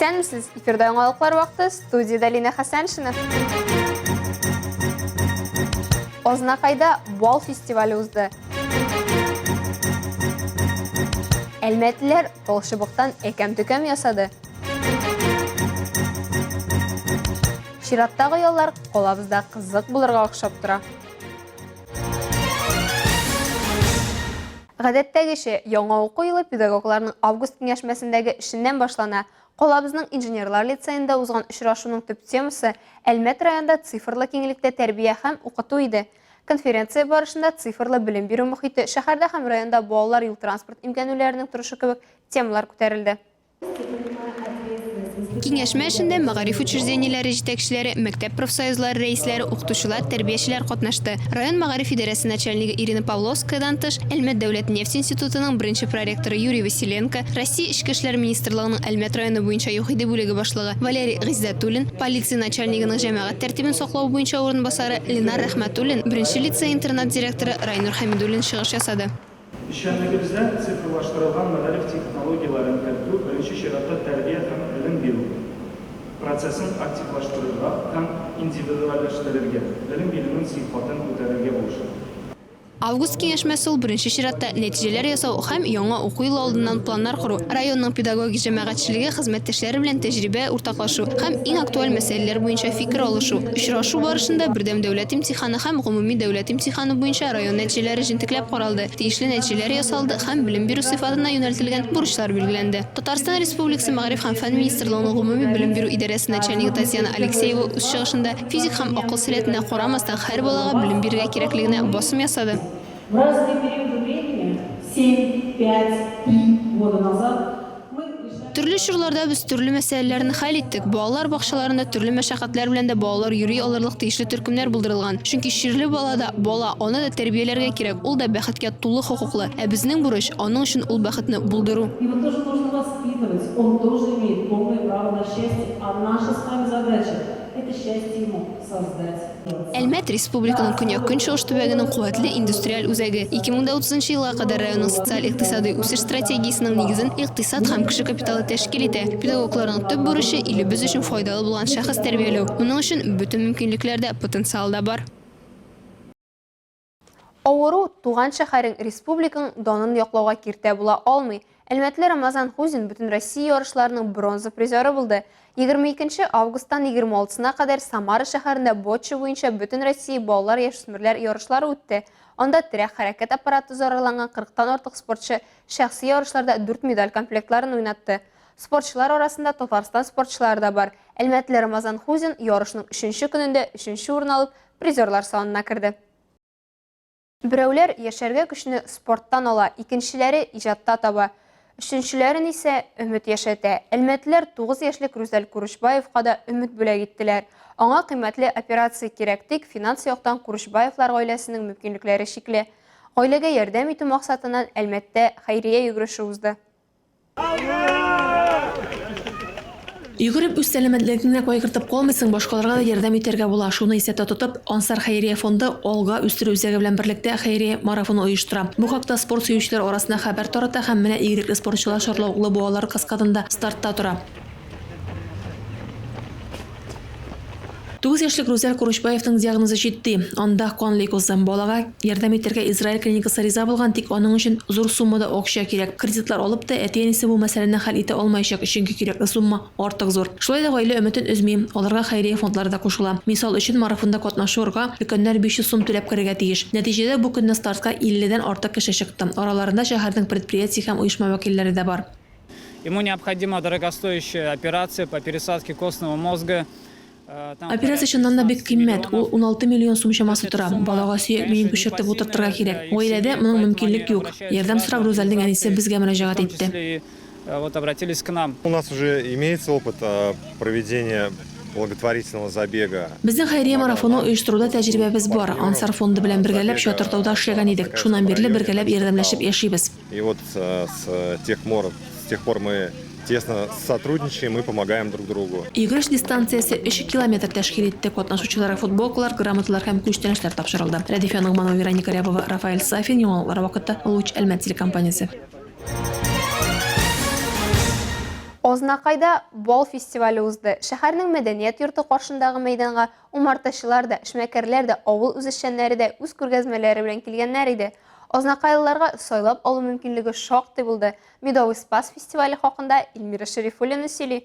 Исәнмесез, эфирда яңалыклар вакыты, студиядә Лина Хәсәншина. Азнакайда бал фестивале узды. Әлмәтлеләр талчыбыктан әкәм-төкәм ясады. Чираттагы яллар калабызда кызык булырга охшап тора. Гадәттәгечә, яңа уку елы педагогларның август киңәшмәсендәге эшеннән башлана. Калабызның инженерлар лицеенда узган очрашуның төп темасы Әлмәт районында цифрлы киңлектә тәрбия һәм укыту иде. Конференция барышында цифрлы белем бирү мохите, шәһәрдә һәм районда балалар юл-транспорт имгәнүләренең торышы кебек темалар күтәрелде. Киңәшмә эшендә мәгариф учреждениеләре җитәкчеләре, мәктәп профсоюзлары рәисләре, укытучылар, тәрбиячеләр катнашты. Район мәгариф идарәсе начальнигы Ирина Павловскаядан тыш, Әлмәт дәүләт нефть институтының беренче проректоры Юрий Василенко, Россия Эчке эшләр министрлыгының Әлмәт районы буенча ЮХИДИ бүлеге башлыгы Валерий Гыйззәтуллин, полиция начальнигының җәмәгать тәртибен саклау буенча урынбасары Ленар Рәхмәтуллин, беренче лицей-интернат директоры Райнур Хәмидуллин чыгыш ясады. Эшчәнлегебездә цифрлаштырылган мәгариф технологияләрен кертү беренче чиратта тәрбия һәм белем бирү процессын активлаштырырга һәм индивидуальләштерергә, белем бирүнең сыйфатын күтәрергә булыша. Август киңәшмәсе ул беренче чиратта нәтиҗәләр ясау һәм яңа уку елы алдыннан планнар кору, районның педагогик җәмәгатьчелеге хезмәттәшләре белән тәҗрибә уртаклашу һәм иң актуаль мәсьәләләр буенча фикер алышу. Очрашу барышында бердәм дәүләт имтиханы һәм гомуми дәүләт имтиханы буенча район нәтиҗәләре җентекләп каралды, тиешле нәтиҗәләр ясалды һәм белем бирү сыйфатына юнәлтелгән бурычлар билгеләнде. Татарстан Республикасы Мәгариф һәм фән министрлыгының гомуми белем бирү идарәсе начальнигы Татьяна Алексеева үз чыгышында физик һәм акыл сәләтенә карамастан һәр балага белем бирергә кирәклегенә басым ясады. В разные периоды времени, семь, пять, три года назад, Төрле чорларда без төрле мәсьәләләрне хәл иттек. Балалар бакчаларында төрле мәшәкатьләр белән дә балалар йөри алырлык тиешле төркемнәр булдырылган. Чөнки чирле бала да, бала, аны да тәрбияләргә кирәк, ул да бәхеткә тулы хокуклы. Ә безнең бурыч, аның өчен ул бәхетне булдыру. Его тоже нужно воспитывать, он тоже имеет полное право на счастье, а наша с вами задача, это счастье ему создать. Әлмәт, республиканың көньяк-көнчыгыш төбәгенең куәтле индустриаль үзәге. 2030 елга кадәр районның социаль-икътисадый үсеш стратегиясенең нигезен икътисад һәм кеше капиталы тәшкил итә. Педагогларның төп бурычы, илебез өчен файдалы булган шәхес тәрбияләү. Моның өчен бөтен мөмкинлекләр дә, потенциал да бар. Авыру, туган шәһәрең, республикаң данын яклауга киртә була алмый. Әлмәтле Рамазан Хузин Бөтенроссия ярышларының бронза призеры булды. 22 августтан 26-сына кадәр Самара шәһәрендә бочча буенча Бөтенроссия балалар-яшүсмерләр ярышлары үтте. Анда терәк-хәрәкәт аппараты зарарланган 40 тан артык спортчы шәхси ярышларда дүрт медаль комплектларын уйнатты. Спортчылар арасында Татарстан спортчылары да бар. Әлмәтле Рамазан Хузин ярышның өченче көнендә өченче урын алып, призерлар санына керде. Берәүләр яшәргә көчне спорттан ала, икенчеләре иҗатта таба. Өченчеләрен исә өмет яшәтә. Әлмәтлеләр 9 яшьлек Рүзәл Курычбаевка да өмет бүләк иттеләр. Аңа кыйммәтле операция кирәк, тик финанс яктан Курычбаевлар гаиләсенең мөмкинлекләре чикле. Гаиләгә ярдәм итү максатыннан Әлмәттә хәйрия йөгереше узды. Йөгереп үз сәламәтлегеңне кайгыртып калмыйсың, башкаларга да ярдәм итәргә була. Шуны исәптә тотып, Ансар хәйрия фонды Алга үстерү үзәге белән берлектә хәйрия марафоны оештыра. Бу хакта спорт сөючеләр арасында хәбәр тарата һәм менә игелекле спортчылар шарлавыклы буалар каскадында стартта тора. 9 яшьлек Рүзәл Куручбаевның диагнозы җитди, анда кан лейкозы. Балага ярдәм итәргә Израиль клиникасы риза булган, тик аның өчен зур суммада акча кирәк. Кредитлар алып та, әти-әнисе бу мәсьәләне хәл итә алмаячак, чөнки кирәкле сумма артык зур. Шулай да гаилә өметен өзми, аларга хәйрия фондлары да кушыла. Мисал өчен, марафонда катнашырга өлкәннәр 500 сум түләп керергә тиеш. Нәтиҗәдә, бу көнне стартка 50 дән артык кеше чыкты. Араларында шәһәрнең предприятие һәм оешма вәкилләре дә бар. Ему необходима дорогостоящая операция по пересадке костного мозга. Операция чыннан да бик кыйммәт, ул 16 миллион сум чамасы тора. Балага сөяк миен күчертеп утыртырга кирәк. Гаиләдә моның мөмкинлек юк. Ярдәм сорап Рүзәлнең әнисе безгә мөрәҗәгать итте. Вот обратились к нам. У нас уже имеется опыт проведения благотворительного забега. Безнең хәйрия марафоны оештыруда тәҗрибәбез бар. Ансар фонды белән бергәләп Чатыр-тауда эшләгән идек. Шуннан бирле бергәләп ярдәмләшеп яшибез. И вот с тех мор, с тех пор мы тесно сотрудничаем и помогаем друг другу. Йөгереш дистанциясе өч километр тәшкил итте. Катнашучыларга футболкалар, грамоталар һәм күчтәнәчләр тапшырылды. Рәдифә Ногманова, Вероника Рябова, Рафаэль Сафин, Яңалыклар вакыты, Луч, Әлмәт телекомпаниясе. Азнакайда бал фестивале узды. Шәһәрнең мәдәният йорты каршындагы мәйданга умартачылар да, эшмәкәрләр дә, авыл үзешчәннәре дә үз күргәзмәләре белән килгәннәр иде. Азнакайлыларга сайлап алу мөмкинлеге шактый булды. Медовый Спас фестивале хакында Эльмира Шәрифуллина сөйли.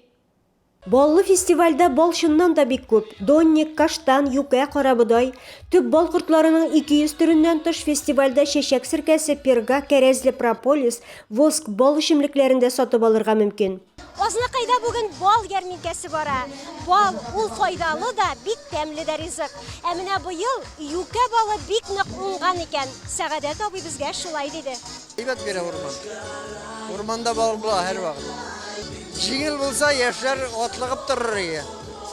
Баллы фестивальдә бал чыннан да бик күп. Донник, каштан, юкә, карабодай. Төп бал кортларының 200 төреннән тыш фестивальдә чәчәк серкәсе, перга, кәрәзле прополис, воск, бал эчемлекләрен дә сатып алырга мөмкин. Азнакайда бүген бал ярминкәсе бара. Бал, ул файдалы да, бик тәмле дә ризык. Ә менә быел юкә балы бик нык уңган икән. Сәгадәт абый безгә шулай диде. Әйбәт бирә урман. Урманда бал була һәрвакыт. Җиңел булса, яшьләр атлыгып торыр иде.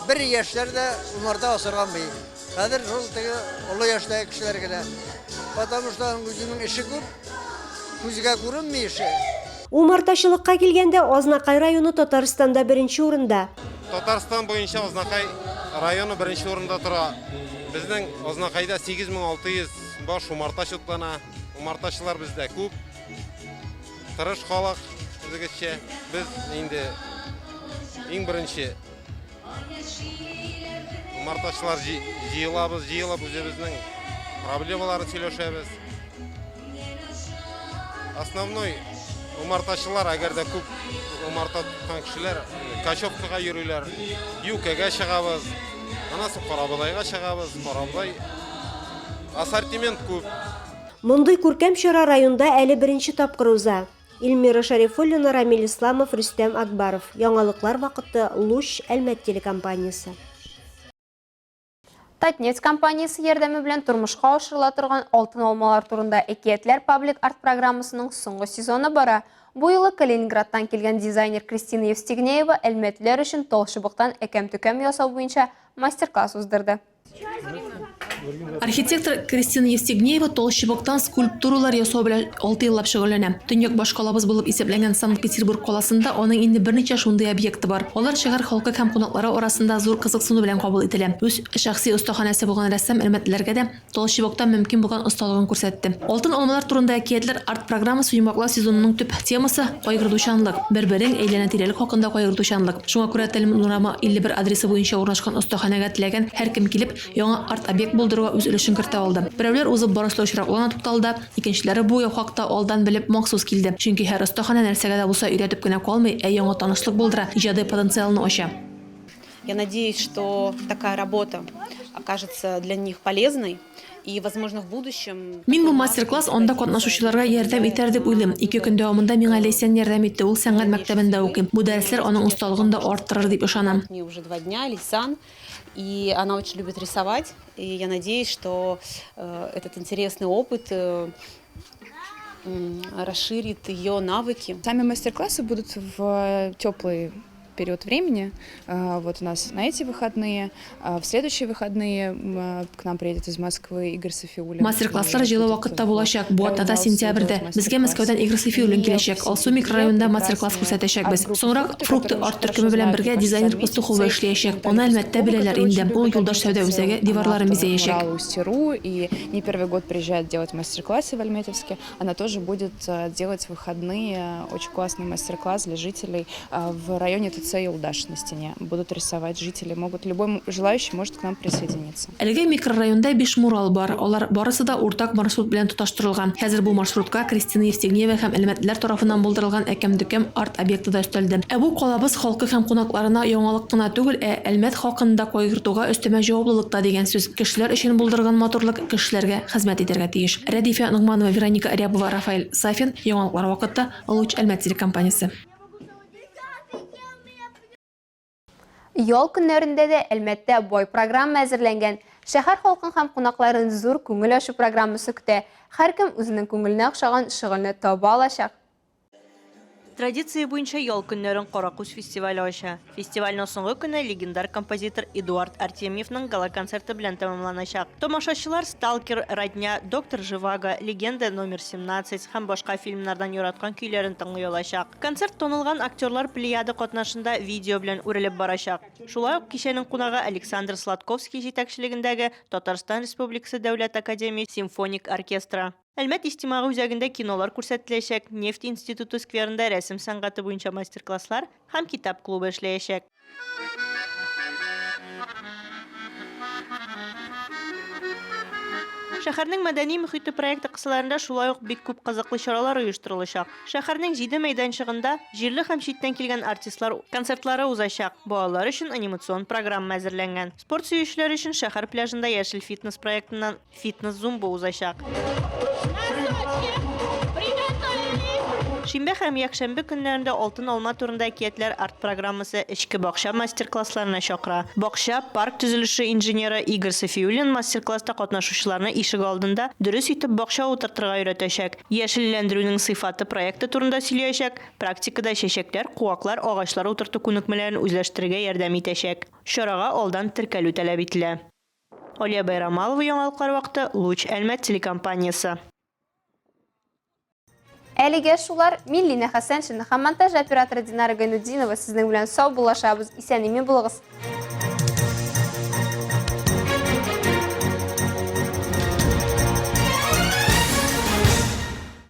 Бер яшьләр дә умарта асырган бый. Хәзер шул теге олы яшьтәге кешеләр генә. Потому что аның үзенең эше күп, күзгә күренми эше. Умартачылыкка килгәндә, Азнакай районы Татарстанда беренче урында. Татарстан буенча Азнакай районы беренче урында тора. Безнең Азнакайда 8600 баш умарта чутлана. Умартачылар бездә күп. Тырыш халык, үзегезчә. Без инде иң беренче умартачылар җыелабыз, җыелып үзебезнең проблемаларын сөйләшәбез. Основной умартачылар, әгәр дә күп умарта тоткан кешеләр, кочевкага йөриләр, юкәгә чыгабыз, аннан соң карабодайга чыгабыз, карабодай Ассортимент күп. Мондый күркәм чара районда әле беренче тапкыр уза. Эльмира Шәрифуллина, Рамил Исламов, Рөстәм Акбаров. Яңалыклар вакыты, Луч, Әлмәт телекомпаниясе. Татнефть компаниясе ярдәме белән тормышка ашырыла торган Алтын алмалар турында әкиятләр паблик арт-программасының соңгы сезоны бара. Бу юлы Калининградтан килгән дизайнер Кристина Евстигнеева әлмәтлеләр өчен талчыбыктан әкәм-төкәм ясау буенча мастер-класс уздырды. Архитектор Кристина Евстигнеева тал чыбыктан скульптуралар ясау белән алты еллап шөгыльләнә. Төньяк башкалабыз булып исәпләнгән Санкт-Петербург каласында аның инде берничә шундый объекты бар. Алар шәһәр халкы һәм кунаклары арасында зур кызыксыну белән кабул ителә. Үз шәхси остаханәсе булган рәссам әлмәтлеләргә дә Талчыбыкта мөмкин булган осталыгын күрсәтте. Алтын алмалар турында әкиятләр арт-программасы йомгаклау сезонының төп темасы, кайгыртучанлык. Бер-берең, әйләнә-тирәлек хакында кайгыртучанлык. Шуңа күрә Тельман урамы 51 адресы буенча урнашкан остаханәгә теләгән һәркем килеп, яңа арт-объект булдыруга үз өлешен кертә алды. Берәүләр узып барышлы очраклы гына тукталды, икенчеләре бу хакта алдан белеп, махсус килде. Чөнки һәр остаханә нәрсәгә дә булса өйрәтеп кенә калмый, ә яңа танышлык булдыра, иҗади потенциалны ача. Я надеюсь, что такая работа окажется для них полезной и, возможно, в будущем. Мин бу мастер-класс анда катнашучыларга ярдәм итәр дип уйлыйм. Ике көн дәвамында миңа Ләйсән ярдәм итте, ул сәнгать мәктәбендә укый. Бу дәресләр аның осталыгын да арттырыр дип ышанам. Мне уже два дня Лейсан, и она очень любит рисовать, и я надеюсь, что этот интересный опыт расширит ее навыки. Сами мастер-классы будут в теплый период времени. Вот у нас на эти выходные, в следующие выходные к нам приедет из Москвы Игорь Сафиуллин. Мастер-класслар җылы вакытта булачак, бу атнада сентябрьдә. Безгә Мәскәүдән Игорь Сафиуллин киләчәк, Алсу микрорайонында мастер-класс күрсәтәчәкбез. Соңрак Фрукты арт-төркеме белән бергә дизайнер Пастухова эшләячәк, аны Әлмәттә беләләр инде, ул Юлдаш сәүдә үзәге диварларын бизәячәк. И не первый год приезжает делать мастер-классы в Альметьевске. Она тоже будет делать в выходные очень классный мастер-класс для жителей в районе ТЦ Юлдаш на стене. Будут рисовать жители, могут, любой желающий может к нам присоединиться. Әлеге микрорайонда биш мурал бар, алар барысы да уртак маршрут белән тоташтырылган. Хәзер бу маршрутка Кристина Евстигнеева һәм әлмәтлеләр тарафыннан булдырылган әкәм-төкәм арт-объекты да өстәлде. Ә бу калабыз халкы һәм кунакларына яңалык кына түгел, ә Әлмәт халкын да кайгыртуга өстәмә җаваплылык та дигән сүз. Кешеләр өчен булдырылган матурлык кешеләргә хезмәт итәргә тиеш. Рәдифә Ногманова, Вероника Рябова, Рафаэль Сафин, Яңалыклар вакыты, Луч Әлмәт телекомпаниясе. Ял көннәрендә дә Әлмәттә бай программа әзерләнгән. Шәһәр халкын һәм кунакларын зур күңел ачу программасы көтә. Һәркем үзенең күңеленә охшаган шөгыльне таба алачак. Традиция буенча ял көннәрен Каракүз фестивале ача. Фестивальнең соңгы көне легендар композитор Эдуард Артемьевның гала-концерты белән тәмамланачак. Тамашачылар Сталкер, Родня, Доктор Живаго, Легенда номер 17 һәм башка фильмнардан яраткан көйләрен тыңлый алачак. Концерт танылган актерлар плеяды катнашында видео белән үрелеп барачак. Шулай ук кичәнең кунагы Александр Сладковский җитәкчелегендәге Татарстан Республикасы Дәүләт академия симфоник оркестры. Әлмәт иҗтимагый үзәгендә кинолар күрсәтеләчәк, нефть институты скверында рәсем сәнгате буенча мастер-класслар һәм китап клубы эшләячәк. Шәһәрнең мәдәни мөхите проекты кысаларында шулай ук бик күп кызыклы чаралар оештырылачак. Шәһәрнең җиде мәйданчыгында җирле һәм читтән килгән артистлар концертлары узачак, балалар өчен анимацион программа әзерләнгән. Спорт сөючеләр өчен шәһәр пляжында Яшел фитнес проектыннан Фитнес-зумба узачак. Шимбә һәм якшәмбе көннәрендә Алтын алма турында әкиятләр арт-программасы эчке бакча мастер-классларына чакыра. Бакча, парк төзелеше инженеры Игорь Сафиуллин мастер-класста катнашучыларны ишегалдында дөрес итеп бакча утыртырга өйрәтәчәк, яшелләндерүнең сыйфаты проекты турында сөйләячәк, практикада чәчәкләр, куаклар, агачлар утырту күнекмәләрен үзләштерергә ярдәм итәчәк. Чарага алдан теркәлү таләп ителә. Алия Байрамалова, Яңалыклар вакыты, Луч, Әлмәт телекомпаниясе. Әлегә шулар. Мин Лина Хәсәншина һәм монтаж операторы Динара Гайнутдинова сезнең белән саубуллашабыз. Исән-имин булыгыз.